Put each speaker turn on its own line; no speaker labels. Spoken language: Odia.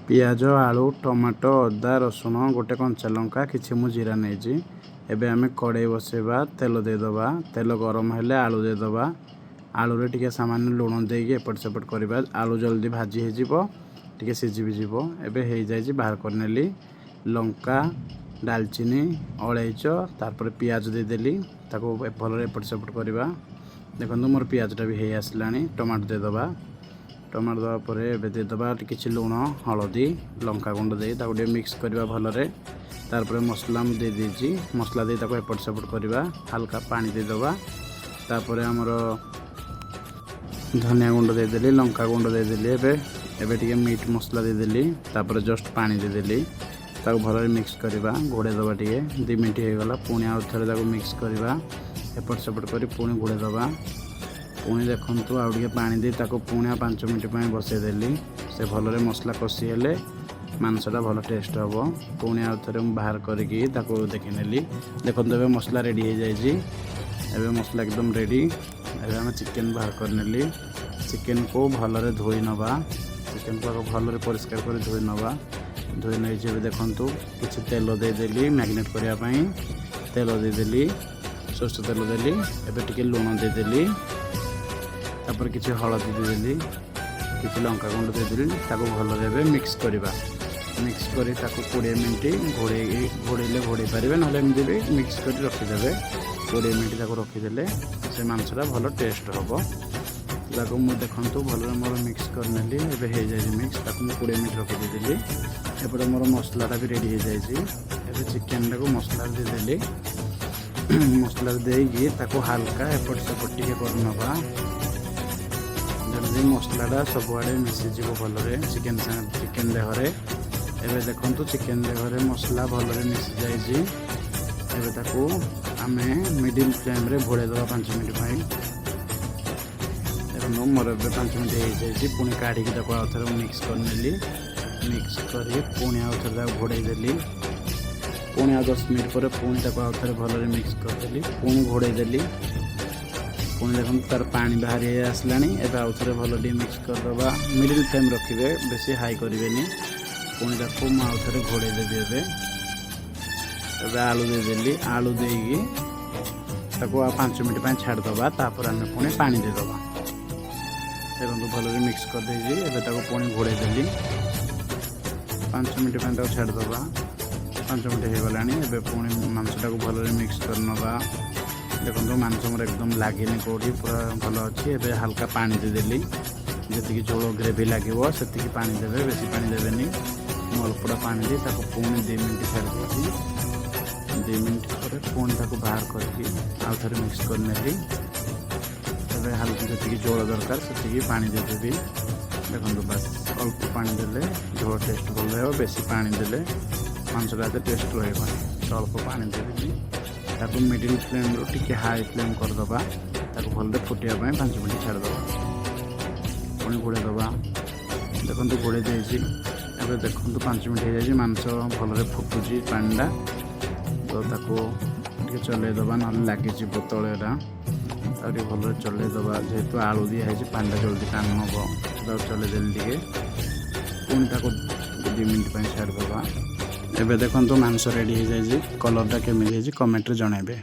ପିଆଜ, ଆଳୁ, ଟମାଟୋ, ଅଦା, ରସୁଣ, ଗୋଟେ କଞ୍ଚା ଲଙ୍କା, କିଛି ମୁଁ ଜିରା ନେଇଛି। ଏବେ ଆମେ କଡ଼େଇ ବସେଇବା, ତେଲ ଦେଇଦେବା। ତେଲ ଗରମ ହେଲେ ଆଳୁ ଦେଇଦେବା। ଆଳୁରେ ଟିକେ ସାମାନ୍ୟ ଲୁଣ ଦେଇକି ଏପଟ ସେପଟ କରିବା। ଆଳୁ ଜଲ୍ଦି ଭାଜି ହେଇଯିବ, ଟିକେ ସିଝି ବି ଯିବ। ଏବେ ହେଇଯାଇଛି, ବାହାର କରିନେଲି। ଲଙ୍କା, ଡାଲଚିନି, ଅଳେଇଚ, ତାପରେ ପିଆଜ ଦେଇଦେଲି। ତାକୁ ଭଲରେ ଏପଟ ସେପଟ କରିବା। ଦେଖନ୍ତୁ, ମୋର ପିଆଜଟା ବି ହେଇ ଆସିଲାଣି। ଟମାଟୋ ଦେଇଦେବା। ଟମାଟୋ ଦେବା ପରେ ଏବେ ଦେଇଦେବା କିଛି ଲୁଣ, ହଳଦୀ, ଲଙ୍କା ଗୁଣ୍ଡ ଦେଇ ତାକୁ ଟିକେ ମିକ୍ସ କରିବା ଭଲରେ। ତାପରେ ମସଲା ମୁଁ ଦେଇଦେଇଛି। ମସଲା ଦେଇ ତାକୁ ଏପଟ ସେପଟ କରିବା। ହାଲକା ପାଣି ଦେଇଦେବା। ତାପରେ ଆମର ଧନିଆ ଗୁଣ୍ଡ ଦେଇଦେଲି, ଲଙ୍କା ଗୁଣ୍ଡ ଦେଇଦେଲି। ଏବେ ଏବେ ଟିକେ ମିଟ୍ ମସଲା ଦେଇଦେଲି। ତାପରେ ଜଷ୍ଟ ପାଣି ଦେଇଦେଲି। ତାକୁ ଭଲରେ ମିକ୍ସ କରିବା, ଘୋଡ଼େଇ ଦେବା ଟିକେ। 2 ମିନିଟ୍ ହେଇଗଲା, ପୁଣି ଆଉ ଥରେ ତାକୁ ମିକ୍ସ କରିବା। ଏପଟ ସେପଟ କରି ପୁଣି ଘୋଡ଼େଇ ଦେବା। ପୁଣି ଦେଖନ୍ତୁ, ଆଉ ଟିକେ ପାଣି ଦେଇ ତାକୁ ପୁଣି ଆଉ 5 ମିନିଟ୍ ପାଇଁ ବସେଇଦେଲି। ସେ ଭଲରେ ମସଲା କଷି ହେଲେ ମାଂସଟା ଭଲ ଟେଷ୍ଟ ହେବ। ପୁଣି ଆଉ ଥରେ ମୁଁ ବାହାର କରିକି ତାକୁ ଦେଖିନେଲି। ଦେଖନ୍ତୁ, ଏବେ ମସଲା ରେଡ଼ି ହେଇଯାଇଛି। ଏବେ ମସଲା ଏକଦମ ରେଡ଼ି। ଏବେ ଆମେ ଚିକେନ୍ ବାହାର କରିନେଲି। ଚିକେନ୍କୁ ଭଲରେ ଧୋଇ ନେବା। ଚିକେନ୍କୁ ଆଗ ଭଲରେ ପରିଷ୍କାର କରି ଧୋଇ ନେବା। ଧୋଇ ନେଇଛି। ଏବେ ଦେଖନ୍ତୁ, କିଛି ତେଲ ଦେଇଦେଲି ମ୍ୟାରିନେଟ୍ କରିବା ପାଇଁ। ତେଲ ଦେଇଦେଲି, ସୋରିଷ ତେଲ ଦେଲି। ଏବେ ଟିକେ ଲୁଣ ଦେଇଦେଲି। ତାପରେ କିଛି ହଳଦୀ ଦେଇଦେଲି, କିଛି ଲଙ୍କା ଗୁଣ୍ଡ ଦେଇଦେଲି। ତାକୁ ଭଲରେ ଏବେ ମିକ୍ସ କରିବା। ମିକ୍ସ କରି ତାକୁ 20 ମିନିଟ୍ ଘୋଡ଼େଇ, ଘୋଡ଼େଇଲେ ଘୋଡ଼େଇ ପାରିବେ, ନହେଲେ ଏମିତି ବି ମିକ୍ସ କରି ରଖିଦେବେ। 20 ମିନିଟ୍ ତାକୁ ରଖିଦେଲେ ସେ ମାଂସଟା ଭଲ ଟେଷ୍ଟ ହେବ। ତାକୁ ମୁଁ ଦେଖନ୍ତୁ, ଭଲରେ ମୋର ମିକ୍ସ କରିନେଲି। ଏବେ ହେଇଯାଇଛି ମିକ୍ସ। ତାକୁ ମୁଁ 20 ମିନିଟ୍ ରଖିଦେଇଥିଲି। ଏପଟେ ମୋର ମସଲାଟା ବି ରେଡ଼ି ହେଇଯାଇଛି। ଏବେ ଚିକେନଟାକୁ ମସଲାରେ ଦେଇଦେଲି। ମସଲାରେ ଦେଇକି ତାକୁ ହାଲକା ଏପଟ ସେପଟ ଟିକେ କରିନେବା, ଯେମିତି ମସଲାଟା ସବୁଆଡ଼େ ମିଶିଯିବ ଭଲରେ ଚିକେନ ଚିକେନ ଦେହରେ। ଏବେ ଦେଖନ୍ତୁ, ଚିକେନ ଦେହରେ ମସଲା ଭଲରେ ମିଶିଯାଇଛି। ଏବେ ତାକୁ ଆମେ ମିଡ଼ିଲ୍ ଫ୍ଲେମ୍ରେ ଘୋଡ଼େଇ ଦେବା 5 ମିନିଟ୍ ପାଇଁ। ଦେଖନ୍ତୁ, ମୋର ଏବେ 5 ମିନିଟ୍ ହେଇଯାଇଛି। ପୁଣି କାଢ଼ିକି ତାକୁ ଆଉ ଥରେ ମିକ୍ସ କରିନେଲି। ମିକ୍ସ କରି ପୁଣି ଆଉ ଥରେ ତାକୁ ଘୋଡ଼େଇ ଦେଲି। ପୁଣି ଆଉ 10 ମିନିଟ୍ ପରେ ପୁଣି ତାକୁ ଆଉ ଥରେ ଭଲରେ ମିକ୍ସ କରିଦେଲି। ପୁଣି ଘୋଡ଼େଇ ଦେଲି। ପୁଣି ଦେଖନ୍ତୁ, ତାର ପାଣି ବାହାରି ଆସିଲାଣି। ଏବେ ଆଉ ଥରେ ଭଲ ଟିକେ ମିକ୍ସ କରିଦେବା। ମିଡ଼ିଲ୍ ଫ୍ଲେମ୍ ରଖିବେ, ବେଶୀ ହାଇ କରିବେନି। ପୁଣି ତାକୁ ମୁଁ ଆଉ ଥରେ ଘୋଡ଼େଇ ଦେବି। ଏବେ ଏବେ ଆଳୁ ଦେଇଦେଲି। ଆଳୁ ଦେଇକି ତାକୁ ଆଉ 5 ମିନିଟ୍ ପାଇଁ ଛାଡ଼ିଦେବା। ତାପରେ ଆମେ ପୁଣି ପାଣି ଦେଇଦେବା। ଦେଖନ୍ତୁ, ଭଲରେ ମିକ୍ସ କରିଦେଇଛି। ଏବେ ତାକୁ ପୁଣି ଘୋଡ଼େଇ ଦେଲି। 5 ମିନିଟ୍ ପାଇଁ ତାକୁ ଛାଡ଼ିଦେବା। 5 ମିନିଟ୍ ହେଇଗଲାଣି। ଏବେ ପୁଣି ମାଂସଟାକୁ ଭଲରେ ମିକ୍ସ କରିନେବା। ଦେଖନ୍ତୁ, ମାଂସ ମୋର ଏକଦମ ଲାଗିନି କେଉଁଠି, ପୁରା ଭଲ ଅଛି। ଏବେ ହାଲକା ପାଣି ଦେଇଦେଲି। ଯେତିକି ଝୋଳ ଗ୍ରେଭି ଲାଗିବ, ସେତିକି ପାଣି ଦେବେ, ବେଶୀ ପାଣି ଦେବେନି। ମୁଁ ଅଳ୍ପଟା ପାଣି ଦେଇ ତାକୁ ପୁଣି 2 ମିନିଟ୍ ଛାଡ଼ି ଦେଇଛି। 2 ମିନିଟ୍ ପରେ ପୁଣି ତାକୁ ବାହାର କରିକି ଆଉ ଥରେ ମିକ୍ସ କରିନେଲି। ଏବେ ହାଲକା ଯେତିକି ଝୋଳ ଦରକାର, ସେତିକି ପାଣି ଦେଇଦେବି। ଦେଖନ୍ତୁ, ବାସ୍ ଅଳ୍ପ ପାଣି ଦେଲେ ଝୋଳ ଟେଷ୍ଟ ଭଲ ରହିବ। ବେଶୀ ପାଣି ଦେଲେ ମାଂସଟା ଏତେ ଟେଷ୍ଟ ରହିବନି। ତ ଅଳ୍ପ ପାଣି ଦେବି। ତାକୁ ମିଡ଼ିଲ୍ ଫ୍ଲେମ୍ରୁ ଟିକେ ହାଇ ଫ୍ଲେମ୍ କରିଦେବା। ତାକୁ ଭଲରେ ଫୁଟିବା ପାଇଁ 5 ମିନିଟ୍ ଛାଡ଼ିଦେବା। ପୁଣି ଘୋଡ଼େଇ ଦେବା। ଦେଖନ୍ତୁ, ଘୋଡ଼େଇ ଦେଇଛି। ଏବେ ଦେଖନ୍ତୁ, 5 ମିନିଟ୍ ହେଇଯାଇଛି। ମାଂସ ଭଲରେ ଫୁଟୁଛି ପାଣିଟା। ତ ତାକୁ ଟିକେ ଚଲେଇ ଦେବା, ନହେଲେ ଲାଗିଯିବ ତଳେଟା। ତାକୁ ଟିକେ ଭଲରେ ଚଲେଇ ଦେବା। ଯେହେତୁ ଆଳୁ ଦିଆହେଇଛି, ପାଣିଟା ଜଲ୍ଦି ଟାଣ ନେବ। ତାକୁ ଚଲେଇ ଦେଲି ଟିକେ। ପୁଣି ତାକୁ 2 ମିନିଟ୍ ପାଇଁ ଛାଡ଼ିଦେବା। ଏବେ ଦେଖନ୍ତୁ, ମାଂସ ରେଡ଼ି ହେଇଯାଇଛି। କଲର୍ଟା କେମିତି ହେଇଛି, କମେଣ୍ଟରେ ଜଣାଇବେ।